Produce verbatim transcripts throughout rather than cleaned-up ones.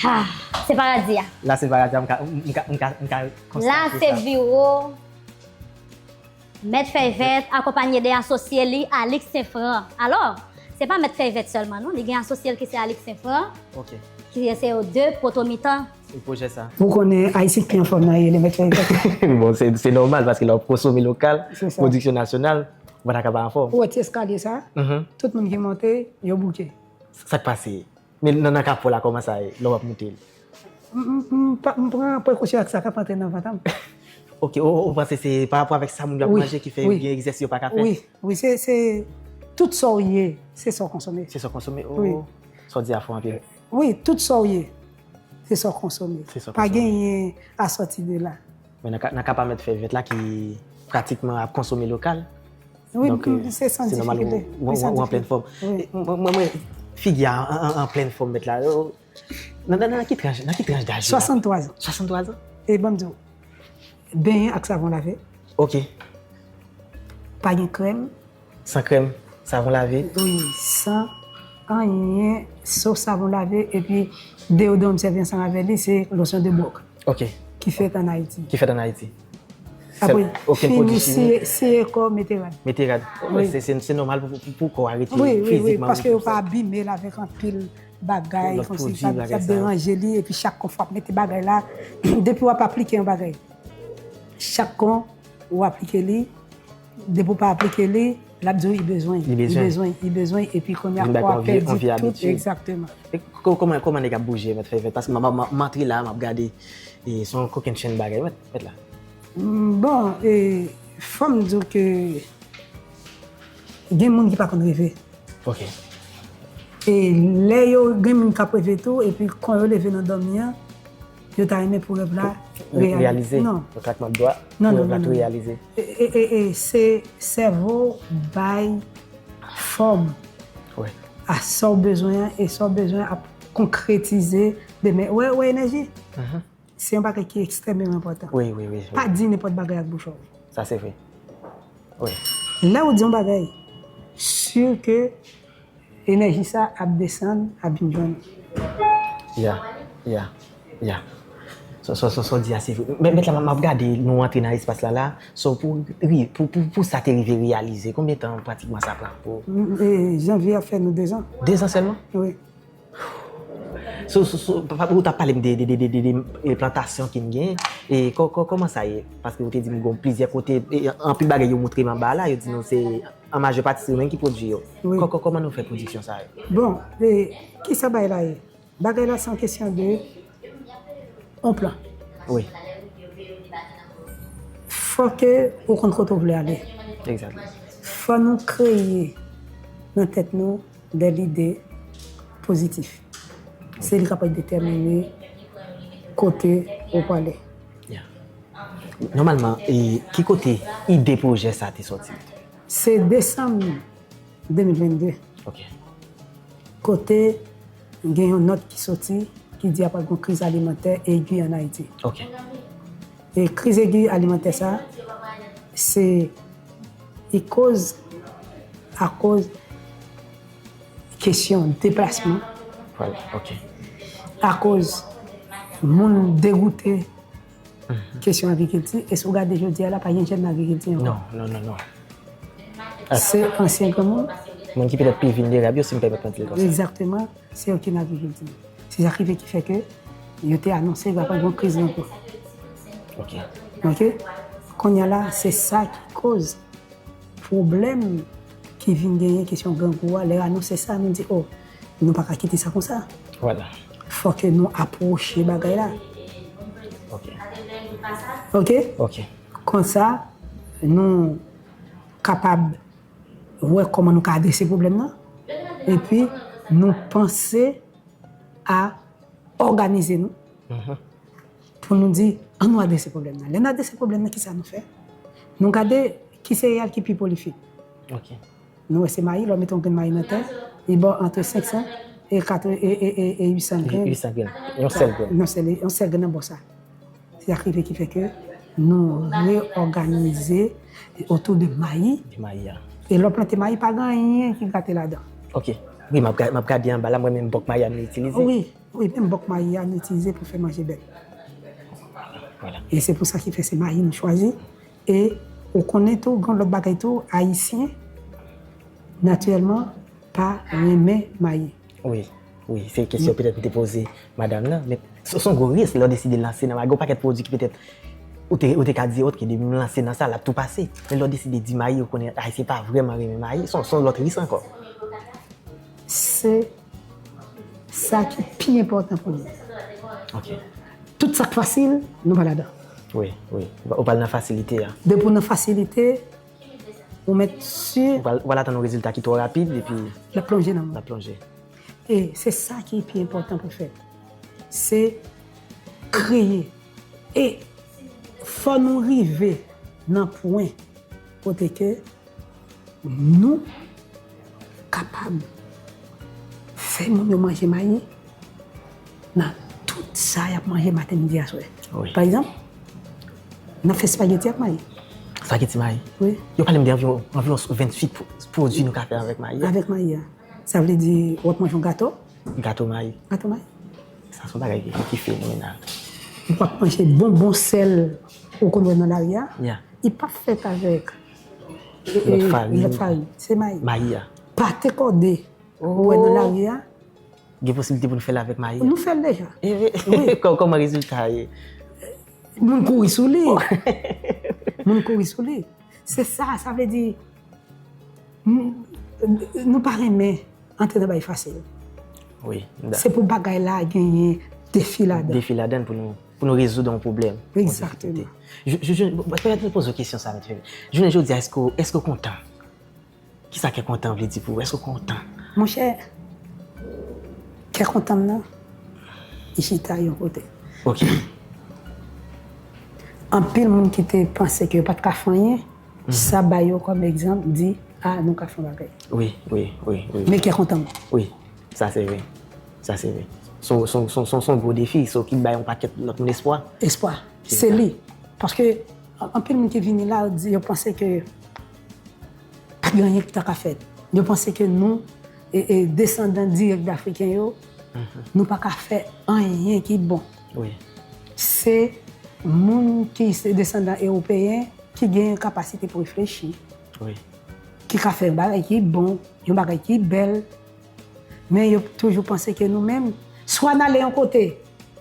Ah, se paradi a. La se paradi a, m ka, m ka, m ka, m ka konstate sa. La se biwo Mèt Fèy Vèt akonpanye de asosye li, Alix Senfran. Alò, se pa Mèt Fèy Vèt sèlman non, li gen asosye l ki se Alix Senfran, ok, ki se yo de poto mitan. E pwojè sa? Ou konnen Ayisyen ki anfòm nan rele Mèt Fèy Vèt. Bon, se, se nòmal paske lè w ap konsome lokal, pwodiksyon nasyonal, ou pa ta ka pa anfòm. Ou wè ti eskalye sa? Mhm. Tout moun ki monte, yo bouke. Sa k pase? Men nan, nan kapò la, kòman sa ye lè w ap moute l? M, m, m pa, m pran prekosyon ak sa k ap antre nan vant an. Ok, ou, ou panse se pa rapò avèk sa moun yo ap manje ki fè yo gen egzèsis yo pa ka fè? Wi, wi, se, se tout sa w ye, se sa w konsome. Se sa w konsome? Oh, sa w di a fò anpil. Wi, tout sa w ye, se sa w konsome. Se sa w konsome. Pa genyen a sòti de la. Men nan ka, nan ka pa Mèt Fèy Vèt la ki pratikman ap konsome lokal. Wi, donk, m, se san difikilte. Wi, san difikilte. Ou, ou, ou an plèn fòm. Wi. E, mwen, mwen, mwen, figi a an, an, an plèn fòm, mèt la. Yo, nan, nan, nan ki tranch, nan ki tranch daj ou la? Swasanntwa zan. Swasanntwa zan? E ban m di w, benyen ak savon lave. Ok. Pa gen krèm. San krèm, savon lave? Wi, san anyen, sof savon lave, epi deyodoran m sèvi ansanm avè li, se losyon de bòk. Ok. Ki fèt ann Ayiti. Ki fèt ann Ayiti. Apre, fini, siye, siye kò, mete rad. Mete rad. Wi. Se, se, se nòmal pou, pou, pou kò a rete fizikman repozab. Wi, wi, wi, paske yo pa abime l avèk anpil bagay, lòt pwodui, bagay sa yo. Konsi, k ap, k ap deranje li, epi chak kon fwa w ap mete bagay la, depi w ap aplike yon bagay, chak kon ou aplike li, depi w pa aplike li, l ap di w li bezwen, li bezwen, li bezwen, epi kounye a kò a pèdi tout, egzakteman. E kò-, kòman, kòman nèg ap bouje, Mèt Fèy Vèt? Paske m, m, m, m antre la, m ap gade, e se yon kokennchenn bagay, mèt, mèt la. Mm, bon, e, fò m di w ke gen moun ki pa konn reve. Ok. E lè yo gen moun k ap reve tou, epi kon yo leve nan dòmi an, yo ta renmen pou rèv la reyalize. Non. Yon klakman dwa, non, pou rèv la tou reyalize. E, e, e, e se sèvo w bay fòm a sa w bezwen an, e sa w bezwen an ap konkretize demen. Ou wè, ou wè enèji? Se yon bagay ki ekstrèmeman enpòtan. Wi, wi, wi, wi. Pa di nenpòt bagay ak bouch ou. Sa se vre. Wi. Lè ou di yon bagay, si ke enèji sa ap desann, ap vin jwenn ou. Ya, ya, ya. Sa, sa, sa, sa w di a se vre. Men, mèt la, m, m ap gade nou antre nan espas la, la. So, pou, ri-, pou, pou, pou sa te rive reyalize, konbyen tan pratikman sa pran pou? M, e, janvye a fè nou dezan. Dezan sèlman? Wi. So, so, so, pa, pa, ou t ap pale m de, de, de, de, de, de, e, plantasyon ke n gen. E kò-, kò-, kòman sa ye? Paske ou te di m gon plizyè kote, e, anpil bagay yo montre m anba la, yo di nou se an majè pati se yo menm ki pwodui yo. Wi. Kò-, kò-, kòman nou fè pwodiksyon sa yo? Bon, e, kisa bagay la ye? Bagay la se yon kesyon de yon plan. Wi. Fò ke ou konn kote w vle ale. Egzakteman. Fò nou kreye nan tèt nou de lide pozitif. Se li k ap detèmine kote ou prale. Ya. Nòmalman, e ki kote ide pwojè sa te sòti? Se desanm de mil vennde. Ok. Kote gen yon nòt ki soti ki di ap gen yon kriz alimantè egi ann Ayiti. Ok. E kriz egi alimantè sa, se, li koz, akoz kesyon deplasman. Vwala, ok. Akoz moun degoute kesyon agrikilti, e si w gade jodi a la, pa gen jèn nan agrikilti ankò. Non, non, non, non. Se ansyen granmoun. Moun ki petèt pi vilnerab yo, si m pèmèt mwen di l konsa. Egzakteman, se yo ki nan agrikilti. Se sa k rive ki fè ke yo te anonse y ap gen yon kriz nan po. Ok. Ok? Kounye a la, se sa ki koz pwoblèm ki vin genyen kesyon grangou a, lè yo anonse sa, nou di, o, nou pa ka kite sa konsa. Vwala. Fò ke nou apwoche bagay la. Ok. Ok? Ok. Konsa, nou kapab wè kòman nou ka adrese pwoblèm nan. Epi, nou panse a òganize nou pou nou di, an nou adrese pwoblèm nan. Lè n adrese pwoblèm nan, kisa nou fè? Nou gade ki sereyal ki pi pwolifik. Ok. Nou wè se mayi, lè w mete yon grenn mayi nan tè, li ba w antre senk san e katreven, e, e, e, e uit san grenn. Uit san grenn. Yon sèl grenn. Yon sèl, yon sèl grenn nan bò sa. Se sa k rive ki fè ke nou reòganize otou de mayi. De mayi a. E lè w plante mayi, pa gen anyen ki grate ladan. Ok. Wi, m ap ga- m ap gade anba la, mwen menm bòk mayi a nou itilize. Wi, wi, menm bòk mayi a nou itilize pou fè manje bèt. Vwala. E se pou sa ki fè se mayi nou chwazi. E ou konnen tou, gen lòt bagay tou, Ayisyen, natirèlman, pa renmen mayi. Wi, wi, se kesyon petèt m te poze madanm nan, men se se yon gwo risk lè w deside lanse nan mayi. Gen yon pakèt pwodui ki petèt ou te, ou te ka di, "Ok, depi m lanse nan sa, l ap tou pase." Men lè w deside di mayi, ou konnen Ayisyen pa vrèman renmen mayi, se yon, se yon lòt risk ankò. Se sa ki pi enpòtan pou nou. Ok. Tout sa k fasil, nou pa ladan. Wi, wi. Ou pral nan fasilite a. Depi w nan fasilite, ou mèt si Ou pral, ou pral atann yon rezilta ki twò rapid, epi l ap plonje nan mwen. L ap plonje. E se sa ki pi enpòtan pou fèt. Se kreye. E fò nou rive nan pwen kote ke nou kapab fè moun yo manje mayi nan tout sa y ap manje maten, midi, aswè. Wi. Pa egzanp, n ap fè espageti ak mayi. Espageti mayi. Wi. Yo pale m de anviwon, anviwon venntuit pwo- pwodui nou ka fè avèk mayi a. Avèk mayi a. Sa vle di, w ap manje yon gato. Gato mayi. Gato mayi. Sa se yon bagay ki, ki fenomenal. W ap manje bonbon sèl ou konn wè nan lari a. Yeah. Li pa fèt avèk, e, lòt farin. Lòt farin. Se mayi. Mayi a. Pate kòde ou wè nan lari a. Gen posiblite pou nou fè l avèk mayi a. Nou fè l deja. E, wi. Kò- kòman rezilta ye? Moun kouri sou li. Moun kouri sou li. Se sa, sa vle di, nou, nou pa renmen antre nan bagay fasil. Wi, m dakò. Se pou bagay la genyen defi ladan. Defi ladan pou nou, pou nou rezoud yon pwoblèm, yon difikilte. Egzakteman. Je, je, je, pèmèt mwen poze w kesyon sa, mesye. Jounen jodi a, èske, èske w kontan? Kisa kè kontan vle di pou ou? Èske w kontan? Monchè, kè kontan m nan, li chita yon kote. Ok. Anpil moun ki te panse ke yo pa t ka fè anyen, sa ba yo kòm egzanp, di, a, nou ka fè yon bagay. Wi, wi, wi, wi. Men kè kontan m. Wi, sa se vre. Sa se vre. Se yon, se yon, se yon, se yon, se yon gwo defi, se yon ki bay yon pakèt lòt moun espwa. Espwa. Se li. Paske an- anpil moun ki vini la, yo di, yo panse ke pa gen anyen ki ta ka fèt. Yo panse ke nou, e, e, desandan dirèk d Afriken yo, nou pa ka fè anyen ki bon. Wi. Se moun ki se desandan ewopeyen ki gen kapasite pou reflechi, wi, ki ka fè yon bagay ki bon, yon bagay ki bèl, men yo toujou panse ke nou menm, swa n ale yon kote,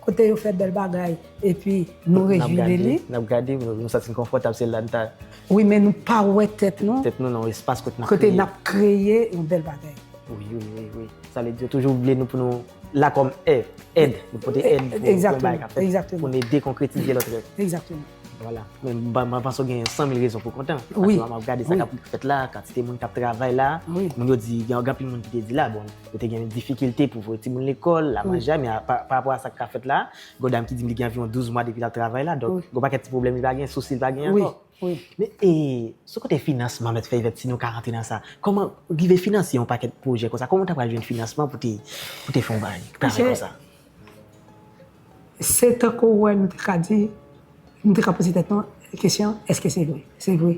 kote yo fè bèl bagay, epi nou rejwi de li. N ap gade, n ap gade, nou, nou santi n konfòtab, se la n ta. Wi, men nou pa wè tèt nou. Tèt nou nan yon espas kote n ap kreye. Kote n ap kreye yon bèl bagay. Wi, wi, wi, wi. Sa vle di yo toujou vle nou pou nou la kòm èd, èd, nou pote èd pou, pou yon bagay k ap fèt, pou n ede konkretize lòt rèv. Egzakteman. Vwala. Men m pa- m pa panse w gen san mil rezon pou w kontan. Wi. Paske m ap gade sa k ap fèt la, kantite moun k ap travay la. Wi. Moun yo di, gen, gen anpil moun ki te di la, bon, yo te gen difikilte pou voye timoun lekòl, la manje, men a- pa, pa rapò a sa k ap fèt la, gen yon dam ki di m li gen anviwon douz mwa depi l ap travay la, donk, wi, gen yon pakèt ti pwoblèm li pa gen, sousi l pa gen ankò. Wi. Men, e, sou kote finansman, Mèt Fè Ivèt, si nou ka rantre nan sa, kòman rive finanse yon pakèt pwojè konsa? Kòman w ta pral jwenn finansman pou te, pou te fè yon bagay, travay konsa? Se tankou w wè nou te ka di, nou te ka poze tèt nou kesyon, èske se vre? Se vre.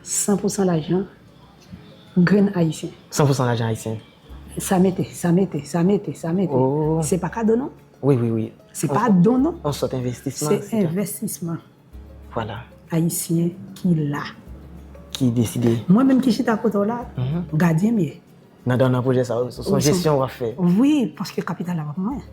San pou san lajan grenn ayisyen. San pou san lajan ayisyen. Sa mete, sa mete, sa mete, sa mete. Oh. Se pa kado non. Wi, wi, wi. Se pa don non. Yon sòt envestisman. Se envestisman. Vwala. Ayisyen ki la. Ki deside. Mwen menm ki chita kote w la, gadyen m ye. Nan, nan, nan pwojè sa, se, se yon jesyon w ap fè. Wi, paske kapital la pa pou mwen.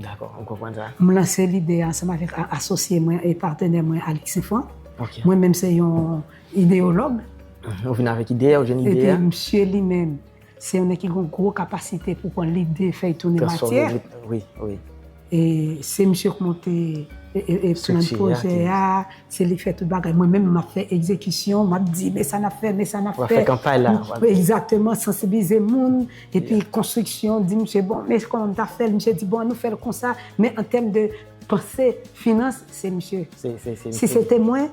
Dakò, m konprann sa. M lanse lide a ansanm avèk a- asosye mwen e patnè mwen, Alix Senfran. Ok. Mwen menm se yon ideyològ. Mhm, ou vin avèk ide a, ou jwenn ide a. Epi misye li menm, se yon nèg ki gen gwo kapasite pou pran lide, fè l tounen matyè. Transfòme, wi, wi. E se misye k monte, e, e, e plan pwojè a, se li k fè tout bagay. Mwen menm, m ap fè egzekisyon, m ap di, men sa n ap fè, men sa n ap fè. W ap fè kanpay la. Egzakteman, sansibilize moun, epi konstriksyon, di misye, bon, men kòman m ta fè l, misye di, bon, ann nou fè l konsa, men an tèm de panse, finans, se misye. Se, se, se misye. Si se te mwen,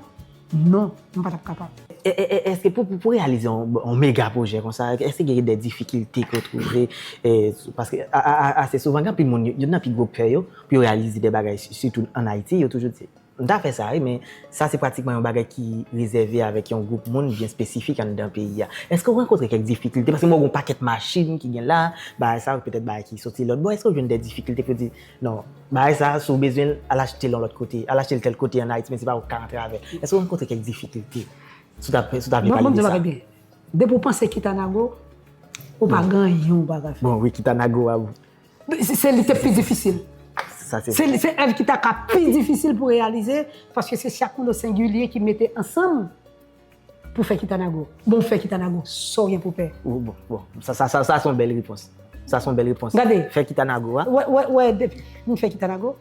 non, m pa t ap kapab. E, e, e, èske pou, pou, pou reyalize yon, yon mega pwojè konsa, èske gen de difikilte ke w twouve? E, paske a, a, a, ase souvan, gen anpil moun, yo, youn nan pi gwo pè yo, pou yo reyalize de bagay, si- sitou ann Ayiti, yo toujou di, M ta fè sa, wi, men sa se pratikman yon bagay ki rezève avèk yon gwoup moun byen espesifik anndan peyi a. Èske w rankontre kèk difikilte? Paske m wè w gen yon pakèt machin ki gen la, bagay sa yo, petèt bagay ki soti lòt bò. Èske w jwenn de difikilte pou di, non, bagay sa, si w bezwen l, al achte l yon lòt kote, al achte l tèl kote ann Ayiti, men se pa ou k ka rantre avè l? Èske w rankontre kèk difikilte? Si w ta, si w ta vle pale de sa. Depi w panse Kitanago, ou pa gen anyen ou pa ka fè. Bon, wi, Kitanago a, bon. Se, se li te pi difisil. Sa se Se, se èv ki ta ka pi difisil pou reyalize, paske se chak moun o sengilye ki mete ansanm pou fè Kitanago. Bon, fè Kitanago, sa w gen pou pè? Bon, bon, bon. Sa, sa, sa, sa se yon bèl repons. Sa se yon bèl repons. Gade. Fè Kitanago a. Wè, wè, wè, depi m fè Kitanago,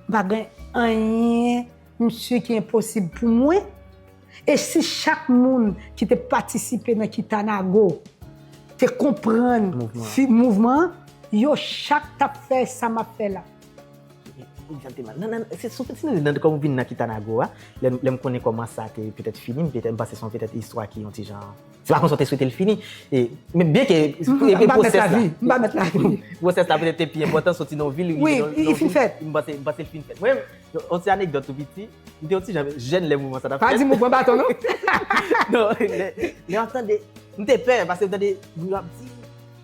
m pa gen anyen, m si ki enposib pou mwen. E si chak moun ki te patisipe nan Kitanago te konprann mouvman an, yo chak t ap fè sa m ap fè la. Egzakteman. Nan, nan, se sou, si nou, nan, kòm ou vin nan Kitanago a, lè, lè m konnen kòman sa te petèt fini, m petèt, m panse se yon petèt istwa ki yon ti jan, se pa konsa w te swete l fini. E, men byenke, e, e pwosès la, m pa mèt lavi. Pwosès la petèt te pi enpòtan, soti nan yon vil, rive nan yon, wi, li fin fèt. M panse, m panse l fin fèt. Mwen, yon ti anekdòt tou piti, m te yon ti jan jèn lè mouvman sa t ap fèt. Pa di m ou pran baton, non? Non, lè, lè w ap tande, m te pè, paske m tande moun yo ap di,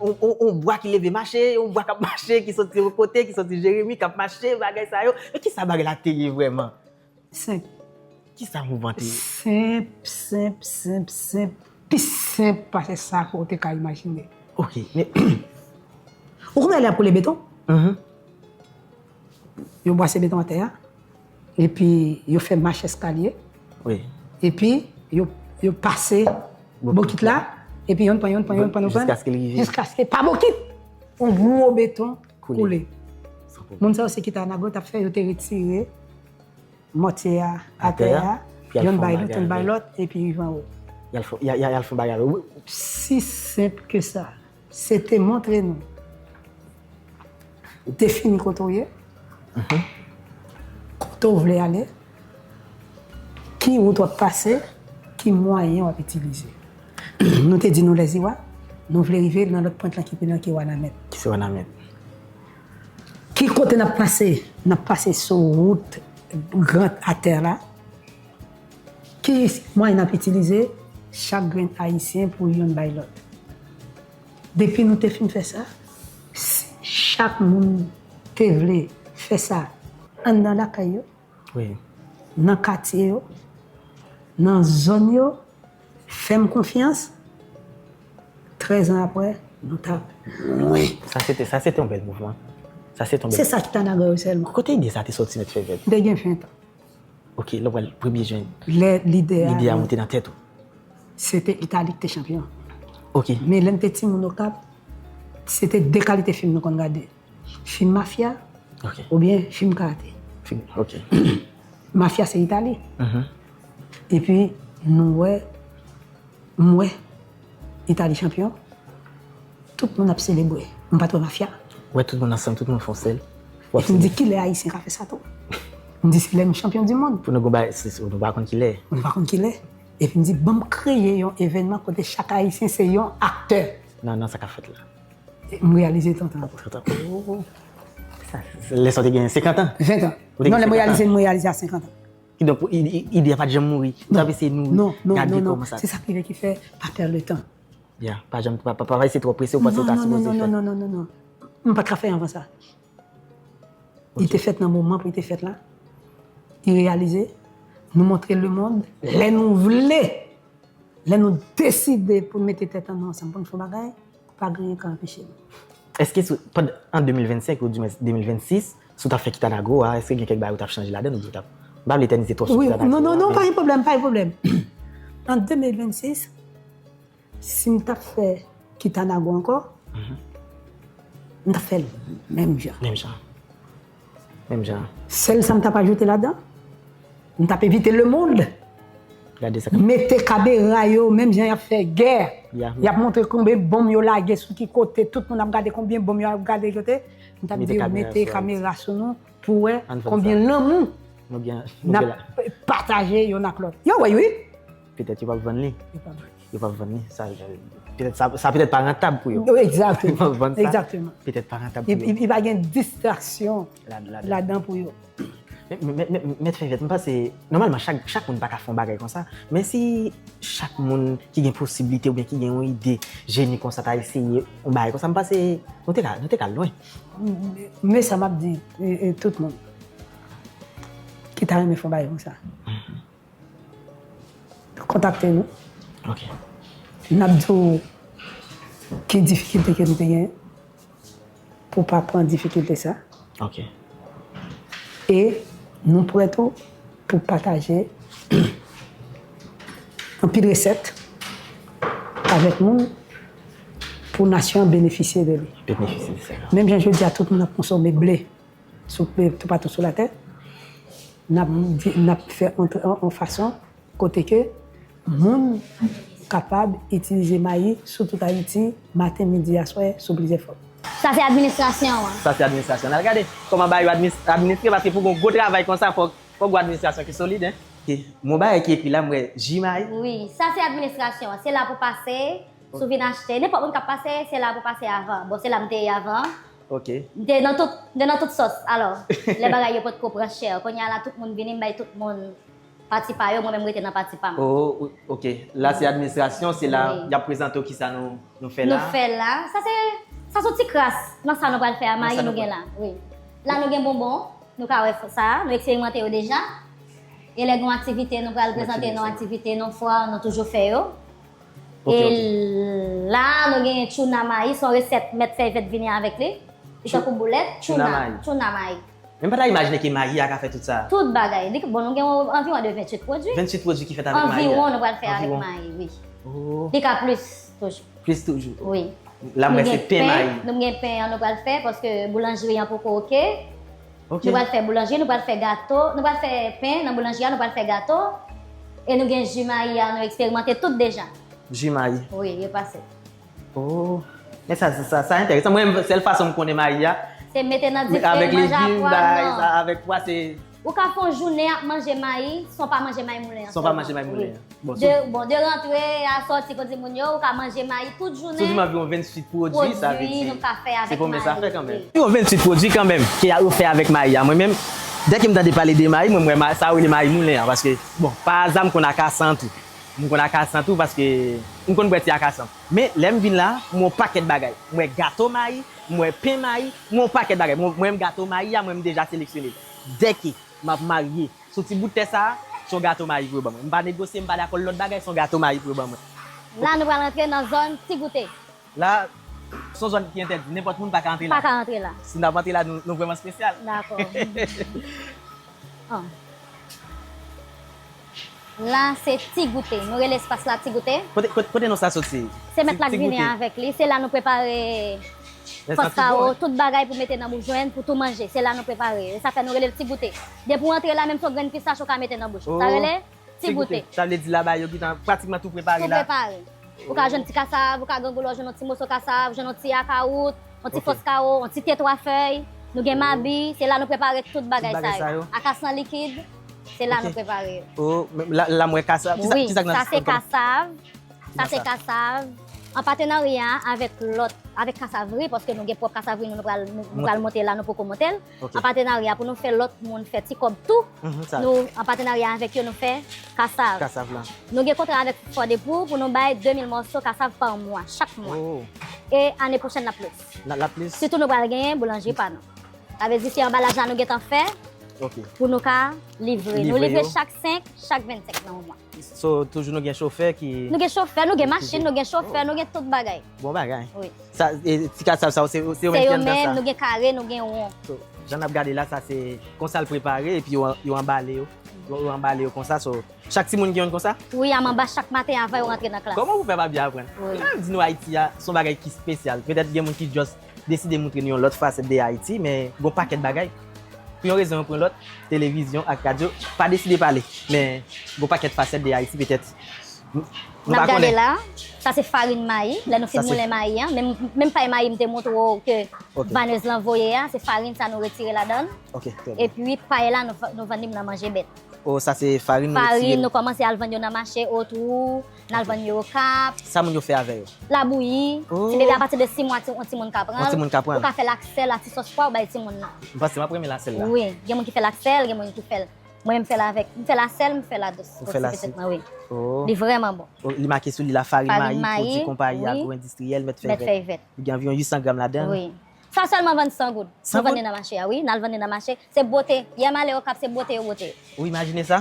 on, on, on bwa ki leve mache, on bwa k ap mache, ki soti yon kote, ki soti Jeremi, k ap mache, bagay sa yo. Men kisa bagay la te ye vrèman? Senp. Kisa mouvman te ye? Senp, senp, senp, senp. Pi senp pase sa ke w te ka imajine. Ok, men Ou konnen lè y ap woule beton? Mhm. Yo bwase beton atè a, epi yo fè mach eskalye, wi, epi yo, yo pase bokit, bokit la, epi yonn pran yonn, pran yonn, pran yonn, pran, jiskaske l rive, jiskaske pa bokit, yon gwo beton koule. Koule. San pwoblèm. Moun sa yo se Kitanago t ap fè, yo te retire mòtye a atè a, yonn bay lòt, yonn bay lòt, epi rive anwo. Y al fè, y a, y a, y al fè yon bagay. Wi. Si senp ke sa. Se te montre nou defini kote w ye, mhm, kote w vle ale, ki wout w ap pase, ki mwayen w ap itilize. Nou te di nou lèziwa, nou vle rive nan lòt pwent lan ki pi lwen ki Wanament. Ki se Wanament. Ki kote n ap pase? N ap pase sou wout gran atè la. Ki mwayen n ap itilize? Chak grenn Ayisyen pou yonn bay lòt. Depi nou te fin fè sa, si chak moun te vle fè sa anndan lakay yo, wi, nan katye yo, nan zòn yo, fè m konfyans, trèz an apre, nou t ap lwen. Sa se te, sa se te yon bèl mouvman. Sa se te yon bèl. Se sa ki t ann agwe yo sèlman. Kote ide sa te soti nèt fè vèt? M te gen ven tan. Ok, lè w pral premye jen, lè lide a, lide a monte nan tèt ou. Se te Itali ki te chanpyon. Ok. Men lè n te timoun Okap, se te de kalite fim nou konn gade. Fim mafya, ok, oubyen fim karate. Fim, ok. Mafya se Itali. Mhm. Epi nou wè, m wè Itali chanpyon, tout moun ap selebre. M pa t wè mafya. Wè tout moun ansanm, tout moun fè yon sèl. Epi m di, kilè Ayisyen ka fè sa tou? M di, se lè nou chanpyon di mond. Pou nou gon bagay, se, se, nou pa konn kilè. Nou pa konn kilè. Epi m di, ban m kreye yon evènman kote chak Ayisyen se yon aktè. Nan, nan sa k ap fèt la. E m reyalize trant an apre. Trant an. Oh. Sa, se lè sa w te gen senkant an? Ven an. Ou te gen senkant an? Non, lè m reyalize, m reyalize a senkant an. Kidonk, i-, i-, ide a pa t janm mouri. Ou t ap eseye nouri, gade kòman sa. Se sa k rive ki fè pa pè le tan. Ya, pa janm, pa, pa, pa eseye twò prese, ou panse ou ta sipoze fè. Non, non, non, non, non, non. M pa t ka fè anvan sa. Li te fèt nan moman pou li te fèt la. Li reyalize, nou montre lemonn, lè nou vle, lè nou deside pou n mete tèt an nou ansanm pou n fè yon bagay, pa gen anyen ka anpeche nou. Èske sou, pandan, an de mil vennsenk, ou di mwens de mil vennsis, si w t ap fè Kitanago a, èske gen kèk bagay ou t ap chanje ladan l oubyen ou t ap, m pa vle etènize twòp sou Kitanago a, men. Non, non, non, non, pa gen pwoblèm, pa gen pwoblèm. An de mil vennsis, si m t ap fè Kitanago ankò, mhm, m t ap fè l menm jan. Menm jan. Menm jan. Sèl sa m t ap ajoute ladan, m t ap envite lemonn mete kamera yo, menm jan y ap fè gè. Y ap montre konbyen bonm yo lage sou ki kote, tout moun ap gade konbyen bonm yo ap gade kote. M t ap di yo mete kamera sou nou pou wè konbyen lanmou n ap pataje yonn ak lòt. Yo wè, wi. Petèt yo p ap vann li. Yo p ap vann li. Yo p ap vann li. Sa, petèt sa, sa petèt pa rantab pou yo. Egzakteman. Yo p ap vann sa. Egzakteman. Petèt pa rantab pou yo. Epi, epi pa gen distraksyon ladan pou yo. Mèt Fèvèt, m panse, nòmalman, chak, chak moun pa ka fè yon bagay konsa, men si chak moun ki gen posiblite oubyen ki gen yon ide jeni konsa ta eseye yon bagay konsa, m panse nou te ka, nou te ka lwen. Men sa m ap di tout moun ki ta renmen fè yon bagay konsa, kontakte nou. N ap di w ki difikilte ke nou te gen pou pa pran difikilte sa. E nou prè tou pou pataje anpil resèt avèk moun pou nasyon an benefisye de li. Menm jan jodi a tout moun ap konsome ble sou, toupatou sou latè, n ap, n ap fè yon fason kote ke moun kapab itilize mayi sou tout Ayiti, maten, midi, aswè, sou plizyè fòm. Sa se administrasyon an. Sa se administrasyon an. N al gade kòman bagay yo administre, paske pou gon gwo travay konsa, fòk, fòk gon administrasyon ki solid, en. Gon bagay ki ekri la, m wè ji mayi. Wi, sa se administrasyon an. Se la pou pase, si w vin achte, nenpòt moun k ap pase, se la pou pase avan. Bon, se la m te ye avan. Ok. M te nan tout, m te nan tout sòs. Alò, lè bagay yo potko pran chè, kounye a la tout moun vini, m bay tout moun pati pa yo, mwen menm m rete nan pati pa m. Oh, ok. La se administrasyon, se la y ap prezante w kisa nou, nou fè la. Nou fè la. Sa se, sa se yon ti kras nan sa nou pral fè a, mayi nou gen la. Wi. La nou gen bonbon, nou ka wè sa, nou eksperimante yo deja. E lè gen yon aktivite, nou pral prezante nou aktivite, nou fwa, nou toujou fè yo. E la, nou gen tchouna mayi, se yon resèt mèt Fèvèt vini avèk li. Li tankou boulèt, tchouna, tchouna mayi. Men m pa ta imajine ke mayi a ka fè tout sa. Tout bagay. Li, bon, nou gen anviwon de venntuit pwodui. Venntuit pwodui ki fèt avèk mayi a. Anviwon nou pral fè avèk mayi, wi. Li ka plis toujou. Plis toujou. Wi. La m wè se pen mayi. Nou gen pen an nou pral fè paske boulanjri an poko oke. Ok. Nou pral fè boulanjri, nou pral fè gato, nou pral fè pen nan boulanjri a, nou pral fè gato. E nou gen ji mayi a, nou eksperimante tout deja. Ji mayi. Wi, yo pase. Oh, men sa, sa, sa enteresan. Mwen, sèl fason m konnen mayi a, se mete nan dife, manje a pwa, non. Avèk pwa, se... Ou ka fè yon jounen ap manje mayi, san w pa manje mayi moulen an sèlman. San w pa manje mayi moulen an. Bon, de, bon, de rantre a sòti, pou di moun yo, ou ka manje mayi tout jounen. Sou di m anviwon venntuit pwodui, sa vle di... Pwodui nou ka fè avèk mayi. Se konbyen sa fè kanmenm? Anviwon venntuit pwodui kanmenm, ke yo fè avèk mayi a. Mwen menm, dèke m tande pale de mayi, mwen, m wè sa yo rele mayi moulen an, paske, bon, pa aza m konn akasan tou. M konn akasan tou paske m konn bwè ti akasan. Men lè m vin la, m wè yon pakèt bagay. M wè gato mayi, m wè pen mayi, m wè yon pakèt bagay. Mwen menm gato mayi a, mwen m deja seleksyone l. Dèke m ap marye, sou ti bout tè sa a, se yon gato mayi pou yo ban mwen. M pa negosye, m pa dakò lòt bagay, se yon gato mayi pou yo ban mwen. La nou pral rantre nan zòn ti goute. La, se yon zòn ki entèdi. Nenpòt moun pa ka antre la. Pa ka antre la. Si n ap antre la, nou, nou vrèman espesyal. Dakò. La, se Ti Goute. Nou rele espas la Ti Goute. Kote, kote, kote non sa soti? Se mèt la k vini avèk li. Se la nou prepare fans kawo, tout bagay pou mete nan bouch jwenn, pou tou manje. Se la nou prepare yo. E sa fè nou rele l Ti Goute. Depi w antre la, menm se yon grenn pistach ou ka mete nan bouch ou. Sa rele Ti Goute. Sa vle di laba yo gentan pratikman tou prepare la. Tou prepare. Ou ka jwenn ti kasav, ou ka gangoulo, jwenn yon ti moso kasav, jwenn yon ti akawout, yon ti fòs kawo, yon ti te twa fèy. Nou gen mabi, se la nou prepare tout bagay sa yo. Akasan likid, se la nou prepare yo. Oh, la, la m wè kasav. Kisa, kisa k nan... Wi, sa se kasav. Sa se kasav. An patenarya avèk lòt, avèk Kasavri, paske nou gen pwòp kasavri nou, nou pral, nou pral monte la, nou poko monte l. An patenarya pou nou fè lòt moun fè ti kòb tou. Nou, an patenarya avèk yo, nou fè kasav. Kasav la. Nou gen kontra avèk Fòdepou pou nou bay de mil mòso kasav pa mwa, chak mwa. E ane pwochèn n ap plis. N ap plis. Sitou nou pral genyen boulanjri pa nou. Sa vle di se anbalaj la nou gentan fè pou nou ka livre. Nou livre chak senk, chak vennsenk nan yon mwa. So, toujou nou gen chofè ki... Nou gen chofè, nou gen machin, nou gen chofè, nou gen tout bagay. Bon bagay. Wi. Sa, e, ti kasav sa yo, se, se yo menm ki anndan sa? Se yo menm, nou gen kare, nou gen won. So, jan n ap gade la, sa se konsa l prepare, epi yo, yo anbale yo. Yo, yo anbale yo konsa, so, chak timoun gen youn konsa? Wi, a m anba chak maten avan yo rantre nan klas. Kòman pou fè pa byen aprann? Wi. Jan di nou Ayiti a, se yon bagay ki espesyal. Petèt gen moun ki just deside moutre nou yon lòt fasèt de Ayiti, men gon pakèt bagay. Pou yon rezon ou pou yon lòt, televizyon ak radyo pa deside pale. Men gon pakèt fasèt de Ayiti, petèt, nou pa konnen. N ap gade la, sa se farin mayi. Lè nou fin moulen mayi an, menm, menm pay mayi m te montre w ke vanèz lan voye a, se farin sa nou retire ladan l. Epi pay la, nou, nou vann li nan manje bèt. Oh, sa se farin nou retire. Farin, nou kòmanse al vann yo nan mache, Otwou, n al vann yo Okap. Sa moun yo fè avè yo? Labouyi. Oh. Ti bebe apati de sis mwa, ti, yon timoun ka pran l. Yon timoun ka pran l. Ou ka fè l ak sèl, ak ti sòs pwa, ou bay timoun nan. M panse m ap renmen la sèl la. Wi, gen moun ki fè l ak sèl, gen moun ki fè l. Mwen menm m fè l avèk, m fè l a sèl, m fè l a sik pou ti pitit mwen, wi. Oh. Li vrèman bon. Oh, li make sou li la farin mayi, pwodui konpayi agro-endistriyèl Mèt Fèy Vèt. Li gen anviwon uit san granm ladan l. Wi. Sa sèlman vann san goud. San goud? Nou vann li nan mache a, wi. N al vann li nan mache. Se bwote. Yè m ale Okap, se bwote yo bwote. Ou imajine sa?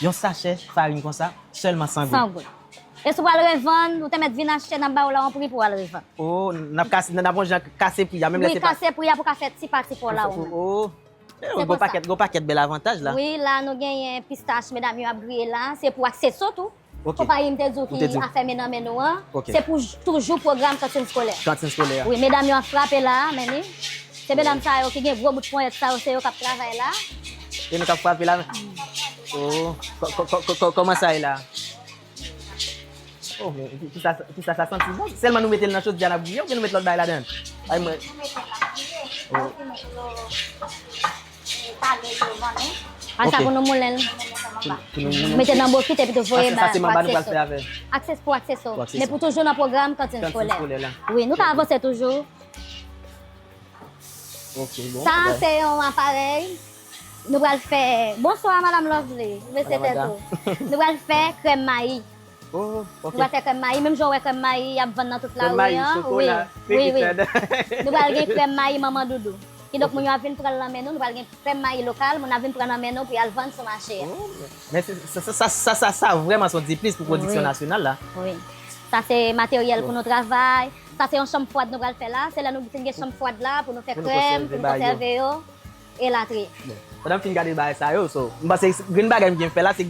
Yon sachè farin konsa, sèlman san goud. San goud. E si w pral revann, ou te mèt vin achte, n ap ba w la yon pri pou w al revann. Oh, n ap kase, n ap yon jan kase pri a, menm lè se pa. Wi, kase pri a pou ka fè ti pa ti pa w la ou menm. Oh. Eh, gon pakèt, gon pakèt bèl avantaj la. Wi, la nou genyen pistach, medam yo ap griye la. Se pou akseso tou. Ok. Konpayi m te di w ki a fèmen nan men nou an. Ok. Se pou j-, toujou pwogram kantin skolè. Kantin skolè a. Wi, medam yo ap frape la, men ni. Se medam sa yo ki gen gwo bout ponyèt sa yo, se yo k ap travay la. E nou k ap frape la. Oh, kò-, kò-, kò-, kò-, kò-, kòman sa ye la? Oh, men ki, ki sa, ki sa, sa santi bon. Sèlman nou mete l nan chodyè a, n ap griye, oubyen nou met lòt bagay ladan l? Ay, mwen. Oh. Asa pou nou moulen l. Pou, pou nou moulen. Mete nan bokit epi tou voye ba pou akseso. Akseso pou akseso. Men pou toujou nan pwogram kantin skolè. Wi, nou ka avanse toujou. Ok, bon. Sa se yon aparèy. Nou pral fè, bonswa, Madanm Lovely. Mesye Tèto. Nou pral fè krèm mayi. Oh, ok. Nou pral fè krèm mayi, menm jan w wè krèm mayi y ap vann nan tout lari an. Wi, wi, wi. Nou pral gen krèm mayi Manman Doudou. Kidonk, moun yo ap vin pran l nan men nou, nou pral gen krèm mayi lokal, moun ap vin pran nan men nou pou y al vann sou mache a. Oh, men se, sa, sa vrèman se yon diplis pou pwodiksyon nasyonal la. Wi. Sa se materyèl pou nou travay. Sa se yon chanm fwad nou pral fè la. Se lè nou fin gen chanm fwad la pou nou fè krèm, pou nou konsève yo. Elatriye. Bon, pandan m fin gade bagay sa yo, so, m panse grenn bagay m gen fè la, se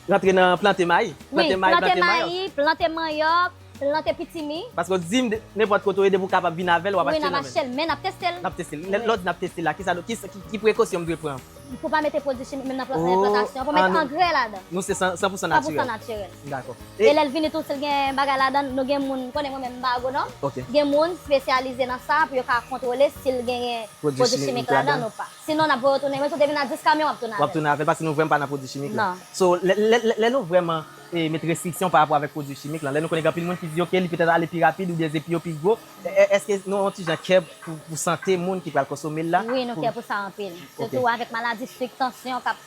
rantre nan plante mayi. Wi, plante mayi, plante manyòk, plante pitimi. Paske w di m, nenpòt kote w ye, depi w kapab vin avè l, w ap achte l nan men. Wi, n ap achte l, men n ap teste l. N ap teste l. Lè w di n ap teste l la, ki sa, ki, ki, ki prekosyon m dwe pran? Pou pa mete pwodui chimik menm nan plan-, nan plantasyon, pou met angrè ladan. Nou se san, san pou san natirèl. San pou san natirèl. Dakò. E lè l vini tou, si l gen bagay ladan, nou gen moun, konnen mwen menm m pa agwonòm, gen moun espesyalize nan sa pou yo ka kontwole si l genyen pwodui chimik ladan ou pa. Sinon, n ap voye w tounen. Menm si w te vin ak dis kamyon, w ap tounen avè l. W ap tounen avè l, paske nou vrèman pa nan pwodui chimik la. Non. So, lè, lè, lè, lè nou vrèman, eh, met restriksyon pa rapò avèk pwodui chimik la, lè nou konnen gen anpil moun ki di, ok, li petèt ale pi rapid oubyen zepi yo pi gwo, e, e, èske nou yon ti jan kè pou, pou sante moun ki pral konsome l la? Wi, nou kè pou sa anpil. Ok. Sitou avèk maladi sik, tansyon k ap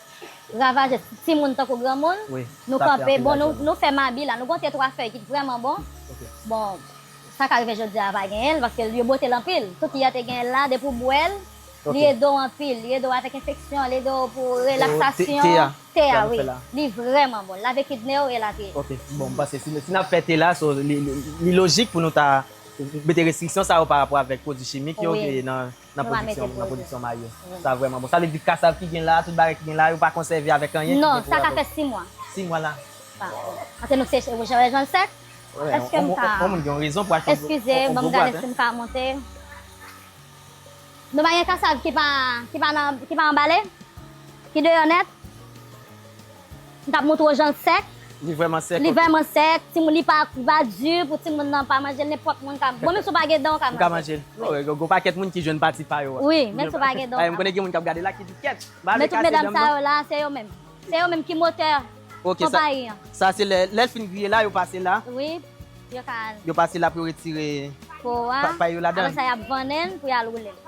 ravaje timoun tankou granmoun. Wi, nou kanpe, bon, nou, nou fè mabi la. Nou gon te twa fèy ki vrèman bon. Ok. Bon, sa ka rive jodi a pa genyen l, paske yo bwote l anpil. Tout yè te genyen l la, depi w bwè l, li ede w anpil. Li ede w avèk enfeksyon, li ede w pou relaksasyon. Te a, wi. Li vrèman bon. Lave kidne w elatriye. Ok, bon, m panse si, si n ap fè te la, so, li, li, li lojik pou nou ta mete restriksyon sa yo pa rapò avèk pwodui chimik yo ki nan, nan pwodiksyon, nan pwodiksyon mayi yo. Sa vrèman bon. Sa vle di kasav ki gen la, tout bagay ki gen la, yo pa konsève avèk anyen ki gen pou wè avèk. Non, sa ka fè sis mwa. Sis mwa la. Paske nou se, jan l sèk. Èske m ka... Yon moun gen yon rezon pou achte yon gwo bwat, en. Eskize, ban m gade si m ka monte. Nou pa gen kasav ki pa, ki pa nan, ki pa anbale? Ki deyò nèt? M t ap montre w jan l sèk. Li vrèman sèk, ok. Li vrèman sèk. Timoun, li pa, li pa di pou timoun nan pa manje l, nenpòt moun ka, bon, menm si w pa gen dan, w ka manje l. Ou ka manje l. Wi. Oh, gon pakèt moun ki jwenn pati pa yo a. Wi, menm si w pa gen dan, w ka manje l. M konnen gen moun k ap gade la ki di, kèt, m pa vle kase dan m non. Men tout medam sa yo la, se yo menm. Se yo menm ki motè konpayi an. Ok, sa, sa se lè, lè l fin griye la, yo pase la. Wi, yo ka al. Yo pase la pou yo retire po a, pay yo ladan. Apre sa, y ap vannen l pou y al woule l.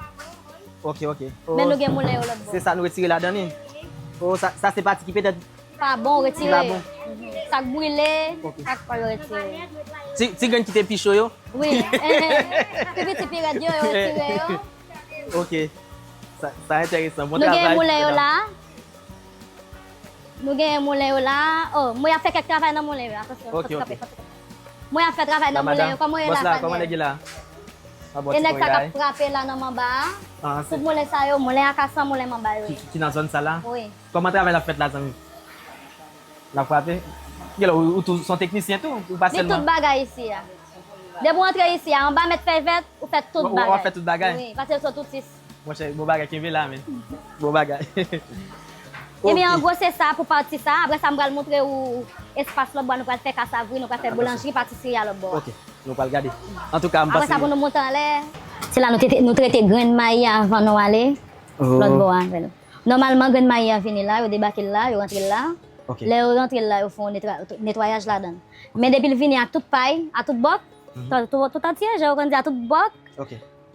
Ok, ok. Men nou gen moulen yo lòt bò. Se sa nou retire ladan li? Oh, sa, sa se pati ki petèt pa bon, retire. Ki pa bon. Mhm. Sa k brile, sa k pa yo retire. Ti, ti grenn ki te pi cho yo? Wi. Pi piti, pi rèd yo, yo retire yo. Ok. Sa, sa enteresan. Bon travay, medam. Nou gen moulen yo la. Nou gen moulen yo la. Oh, mwen ap fè kèk travay nan moulen yo. Atansyon, ok, ok. Mwen ap fè travay nan moulen yo. Kòman w ye la, Fanyèl? Bòs la, kòman nèg ye la? E nèg sa k ap frape la nan manba a. Tout moulen sa yo, moulen Akasan, moulen manba yo ye. Ki, ki nan zòn sa la? Wi. Kòman travay la ap fèt la, zanmi? L ap frape? Genlè ou, ou tou, se yon teknisyen tou, ou pa sèlman. Li tout bagay isi a. Depi w antre isi a, anba Mèt Fèy Vèt, ou fè tout bagay. Ou, ou ap fè tout bagay? Wi, paske l se yon toutis. Monchè, bon bagay, kenbe la, men. Bon bagay. Ebyen, an gwo, se sa pou pati sa. Apre sa, m pral montre ou espas lòt bò a, nou pral fè kasav ri, nou pral fè boulanjri, patisri a lòt bò a. Ok, nou pral gade. Antouka, m panse. Apre sa, pou nou monte anlè. Se la nou te, nou trete grenn mayi a avan nou ale lòt bò a avè l. Nòmalman, grenn mayi a vini la, yo debake l la, yo rantre l la. Ok. Lè yo rantre l la, yo fè yon netwa- netwayaj ladan l. Men depi l vini ak tout pay, ak tout bòk, mhm, tout, tout, tout antye, jan yo konn di, ak tout bòk, ok,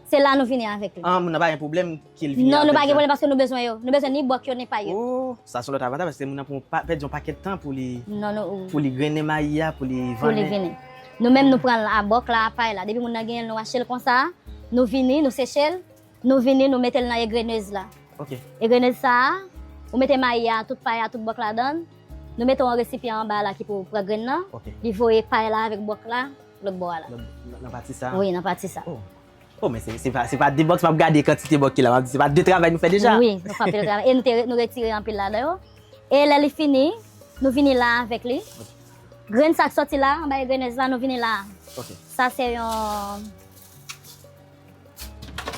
se la nou vini avèk li. Ah, moun nan pa gen pwoblèm ke l vini avèk. Non, nou pa gen pwoblèm paske nou bezwen yo. Nou bezwen ni bòk yo, ni pay yo. Oh, sa se yon lòt avantaj paske moun nan pran pa- pèdi yon pakèt tan pou li, non, non, pou li grennen mayi a, pou li vannen. Pou li vini. Nou menm, nou pran l a bòk la, a pay la. Depi moun nan genyen l, nou achte l konsa, nou vini, nou seche l, nou vini, nou mete l nan egrenez la. Ok. Egrenez sa a, ou mete mayi a, tout pay a, tout bòk ladan l. Nou mete yon resipyan anba la ki pou pran grenn nan. Ok. Li voye pay la avèk bòk la, lòt bò a la. Nan, nan pati sa a? Wi, nan pati sa. Oh. Oh, men se, se pa, se pa de bòks m ap gade kantite bòk ki la. M ap di, se pa de travay nou fè deja. Wi, nou fè anpil travay. E nou te, nou retire anpil ladan yo. E lè li fini, nou vini la avèk li. Ok. Grenn sa k sòti la, anba egrenez la, nou vini la. Ok. Sa se yon,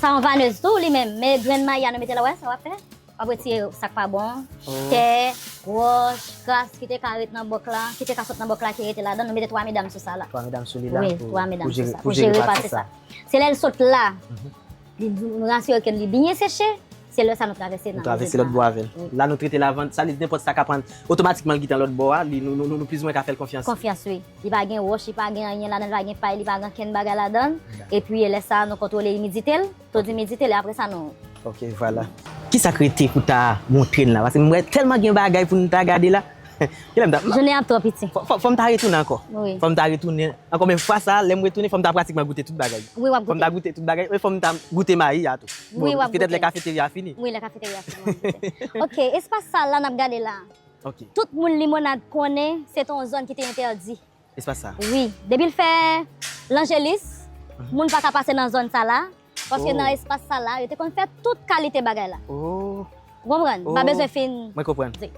sa yon vanez tou li menm. Men grenn mayi a nou mete la, wè, sa w ap fè. W ap retire sa k pa bon. Oh. Tè, wòch, kras ki te ka ret nan bòk la, ki te ka sot nan bòk la ki rete ladan, nou mete twa medam sou sa la. Twa medam sou li la. Wi, pou, twa medam pou sou jere, sa, pou pou jere jere pati pati sa. Sa. Se lè l sot la, mhm, li, nou asire ke li byen seche, se lè sa nou travèse nan. Nou travèse lòt bò avè l. Wi. La nou trete l avan, sa vle di nenpòt sa ka pran otomatikman l gentan lòt bò a, li, nou, nou, nou, nou plizoumwen ka fè l konfyans. Konfyans, wi. Li pa gen wòch, li pa gen anyen ladan, li pa gen pay, li pa gen kenn bagay ladan. Dakò. Epi lè sa a, nou kontwole imidite l, to dimidite l, e apre sa nou. Ok, vwala. Kisa k rete pou ta montre n la? Paske m wè tèlman gen bagay pou n ta gade la. Kilè m ta... Jounen an ap twò piti. Fò, fò, fò m ta retounen ankò. Wi. Fò m ta retounen ankò, men fwa sa a, lè m retounen, fò m ta pratikman goute tout bagay. Wi, w ap goute. Fò m ta goute tout bagay, men fò m ta goute mayi a tou. Wi, w ap goute. Bon, petèt lè kafeterya a fini. Wi, lè kafeterya a fini, w ap goute. Ok, espas sa a la n ap gade la. Ok. Tout moun Limonad konnen se te yon zòn ki te entèdi. Espas sa? Wi. Depi l fè lanjelis, mhm, moun pa ka pase nan zòn sa la, paske, oh, nan espas sa la, yo te konn fè tout kalite bagay la. Oh. Ou konprann? M pa, oh, bezwen fin. Mwen konprann. Di.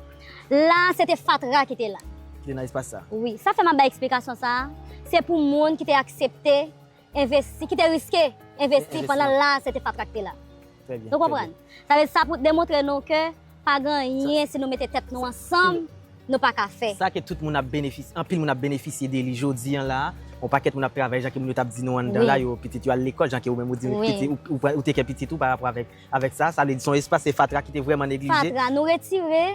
La, se te fatra ki te la. Ki te nan espas sa? Wi. Sa fè m ap bay eksplikasyon sa a. Se pou moun ki te aksepte envesti, ki te riske envesti pandan la, se te fatra ki te la. Trè byen, trè byen. Nou konprann? Sa vle di sa pou demontre nou ke pa gen anyen, si nou mete tèt nou ansanm, nou pa ka fè. Sa ke tout moun ap benefisye, anpil moun ap benefisye de li jodi an la. Yon pakèt moun ap travay, jan ke moun yo t ap di nou anndan la, yo pitit yo al lekòl, jan ke ou menm ou di pitit, ou, ou, ou te kè pitit ou pa rapò avèk, avèk sa. Sa vle di se yon espas, se fatra ki te vrèman neglije. Fatra, nou retire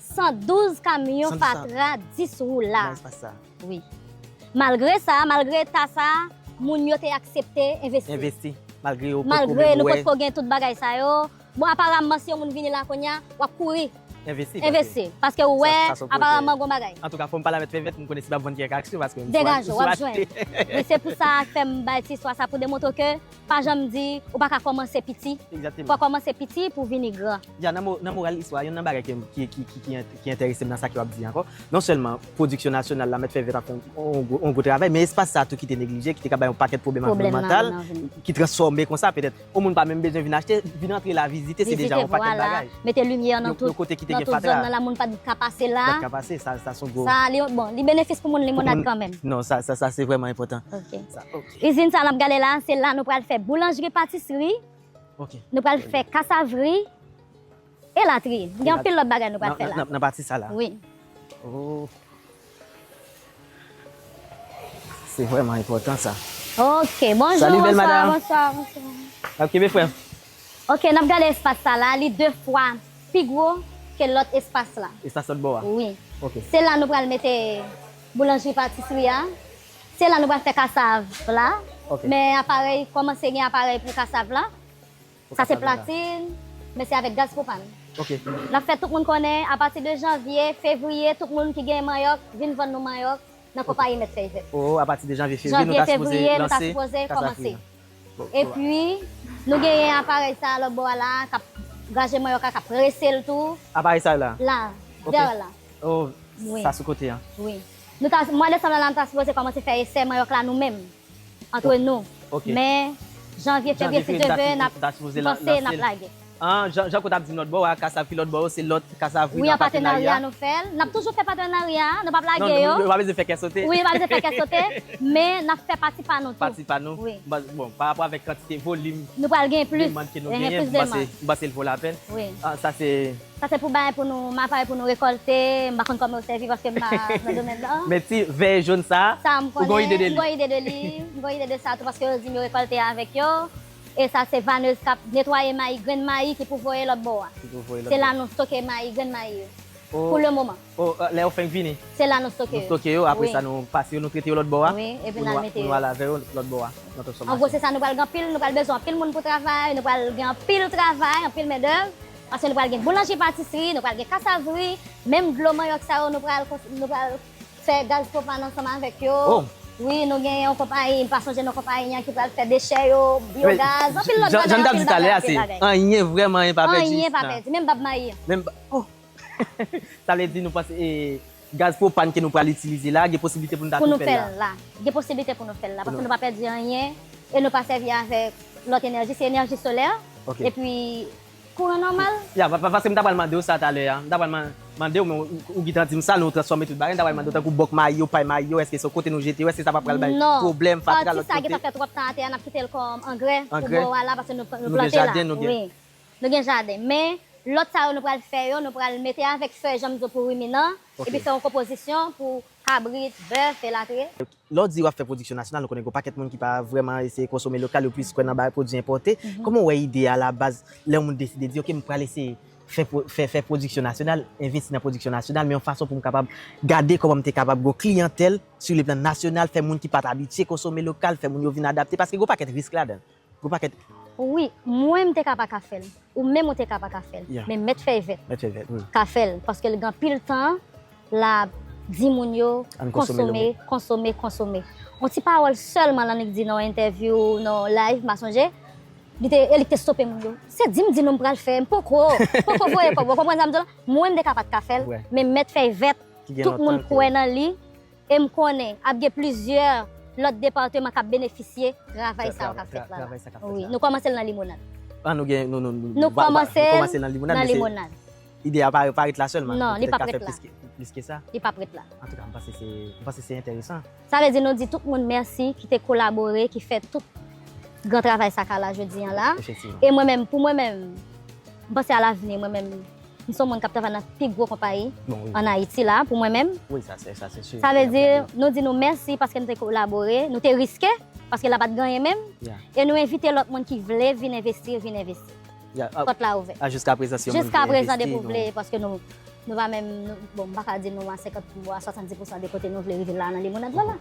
san douz kamyon fatra dis wou la. Nan espas sa. Wi. Malgre sa, malgre eta sa, moun yo te aksepte envesti. Envesti. Malgre yo potko menm wè. Malgre nou potko gen tout bagay sa yo. Bon, aparamman, si yon moun vini la kounye a, w ap kouri. Envesti, envesti. Paske ou wè, sa, sa se yon pwojè. Aparamman, gon bagay. Antouka, fò m pale a Mèt Fèvèt, m konnen si m ap vann kèk aksyon, paske m sou achte. Degaje, w ap jwenn. E se pou sa k fè m bay ti istwa sa pou demontre ke pa janm di ou pa ka kòmanse piti. Egzakteman. Fò w kòmanse piti pou w vini gran. Ya, nan mo-, nan moral istwa, youn nan bagay ke m, ki, ki, ki, ki ent-, ki enterese m nan sa ke w ap di ankò, non sèlman pwodiksyon nasyonal la, Mèt Fèvèt ap fè yon, yon gwo, yon gwo travay, men espas sa tou ki te neglije, ki te ka bay yon pakèt pwoblèm anviwònmantal, ki transfòme konsa, petèt, yon moun pa menm bezwen vin achte, vin antre la, vizite, se deja yon pakèt bagay. Vizite, vwala. Mete limyè nan tout, nan tout zòn nan la, moun pa t ka pase la. Pa t ka pase, sa, sa se yon gwo. Sa, li, bon, li benefis pou moun Limonad kanmenm. Non, sa, sa, sa se vrèman enpòtan. Ok. Sa, ok. Izin sa n ap gade la, se la nou pral fè boulanjri, patisri. Ok. Nou pral fè kasavri, elatriye. Gen anpil lòt bagay nou pral fè la. Nan, nan, nan pati sa la. Wi. Oh. Se vrèman enpòtan sa. Ok, bonjou, bonswa, bonswa, bonswa. N ap kenbe frè m. Ok, n ap gade espas sa la, li de fwa pi gwo ke lòt espas la. Espas lòt bò a? Wi. Ok. Se la nou pral mete boulanjri patisri a. Se la nou pral fè kasav la. Ok. Men aparèy, kòmanse gen aparèy pou kasav la. Sa se platin, men se avèk gaz pwopàn. Ok. N ap fè tout moun konnen, apati de janvye, fevriye, tout moun ki gen manyòk, vin vann nou manyòk nan konpayi Mèt Fèy Vèt. Oh, apati de janvye, fevriye, nou ta sipoze lanse kasav la. Janvye, fevriye, nou ta sipoze kòmanse. Epi, nou genyen aparèy sa a lòt bò a la, k ap graje manyòk la, k ap prese l tou. Aparèy sa a la? La, dèyè la. Oh, sa sou kote an. Wi. Nou ta, mwa desanm la, nou ta sipoze kòmanse fè esè manyòk la nou menm. Antre nou. Ok. Men, janvye, fevriye, si Dye vle, n ap panse, n ap lage. An, jan, jan kote ap di m lòt bò a, kasav ki lòt bò yo, se lòt kasav, wi, an patenarya nou fè l. N ap toujou fè patenarya, nou p ap lage yo. Non, nou pa bezwen fè kè sote. Wi, nou pa bezwen fè kè sote, men n ap fè pati pa nou tou. Pati pa nou. Wi. Bon, pa rapò avèk kantite, volim, nou pral gen plis demann ke nou genyen, m panse, m panse l vo lapèn. Wi. An, sa se Sa se pou bagay pou nou, maparèy pou nou rekòlte, m pa konn kòman yo sèvi paske m pa nan domèn nan. Men ti vè jòn sa, ou gon ide de li? Sa m konnen, m gon ide de li, m gon ide de sa tou paske yo di m yo rekòlte avèk yo. E sa se vanez k ap netwaye mayi, grenn mayi ki pou voye lòt bò a. Ki pou voye lòt bò. Se la nou stoke mayi, grenn mayi yo. Pou le moman. O, lè yo fenk vini. Se la nou stoke yo. Nou stoke yo, apre sa nou pase yo, nou trete yo lòt bò a. Wi, epi n al mete yo. Pou nou al avè yo lòt bò a, nan transfòmasyon. An gwo, se sa, nou pral gen anpil, nou pral bezwen anpil moun pou travay, nou pral gen anpil travay, anpil mendèv. Paske nou pral gen boulanjri, patisri, nou pral gen kasavri, menm dlo manyòk sa yo, nou pral, nou pral fè gaz pwopàn ansanm avèk yo. Wi, nou gen yon konpayi, m pa sonje non konpayi an, ki pral fè dechè yo, byogaz, anpil lòt bagay, anpil bagay, anpil bagay. Anyen, vrèman, anyen pa pèdi. Anyen pa pèdi, menm bab mayi an. Menm ba-, oh! Sa vle di nou panse, e, gaz pwopàn ke nou pral itilize la, gen posiblite pou nou ta tou fè l la. Gen posiblite pou nou fè l la, paske nou pa pèdi anyen, e nou pa sèvi avèk lòt enèji, se enèji solè, epi kouran nòmal. Ya, pa, pa, paske m ta pral mande w sa talè a. M ta pral man-, mande w, men ou, ou gentan di m sa, nou transfòme tout bagay. M ta pral mande w tankou bòk mayi yo, pay mayi yo, èske se kote nou jete yo, èske sa pa pral bay pwoblèm, fatra, lòt kote? Non, pati sa gentan fè twòp tan atè a, n ap kite l kòm angrè pou bò a la, paske nou, nou plante la. Wi, nou gen jaden. Men, lòt sa yo nou pral fè yo, nou pral mete avèk fèy, jan m di w, pou riminan, epi fè yon konpozisyon pou kabrit, bèf, elatriye. Lè w di w ap fè pwodiksyon nasyonal, nou konnen gen yon pakèt moun ki pa vrèman eseye konsome lokal, yo plis kwè nan bagay pwodui enpòte. Kòman w wè ide a la baz, lè yon moun deside di, "Oke, m pral eseye fè pwo-, fè, fè pwodiksyon nasyonal, envesti nan pwodiksyon nasyonal, men yon fason pou m kapab gade kòman m te kapab gen yon kliyantèl sou le plan nasyonal, fè moun ki pa t abitye konsome lokal, fè moun yo vin adapte," paske gen yon pakèt risk ladan l. Gen yon pakèt. Wi, mwen m te ka pa ka fè l. Ou menm ou te ka pa ka fè l. Men Mèt Fèy Vèt ka fè l, paske l gen anpil tan l ap di moun yo konsome, konsome, konsome. Yon ti pawòl sèlman l annik di nan yon entèvyou, nan yon live, m pa sonje, li te, e li te stope moun yo. Se di m di nou m pral fè, m poko, m poko voye kòb. Ou konprann sa m di w la? Mwen m te ka pa t ka fè l, men Mèt Fèy Vèt, tout moun kwè nan li. E m konnen ap gen plizyè lòt depatman k ap benefisye travay sa yo k ap fèt la. Wi, nou kòmanse l nan Limonad. Ah, nou gen, nou, nou, nou kòmanse l nan Limonad, men se ide a pa, pa ret la sèlman. Non, li p ap ret la. Plis ke, plis ke sa. Li p ap ret la. Antouka, m panse se, m panse se enteresan. Sa vle di nou di tout moun mèsi ki te kolabore, ki fè tout gran travay sa k a la jodi a la. E mwen menm, pou mwen menm, m panse a lavni, mwen menm, m se yon moun k ap travay nan pi gwo konpayi ann Ayiti la, pou mwen menm. Sa vle di, nou di nou mèsi paske nou te kolabore, nou te riske, paske la pa t gen anyen menm. E nou envite lòt moun ki vle vin envesti, vin envesti. Pòt la ouvè. Jiska prezan, depi w vle, paske nou, nou pa menm, nou, bon, m pa ka di nou a senkant pou a swasanndis pousan de kote nou vle rive la nan Limonad la la.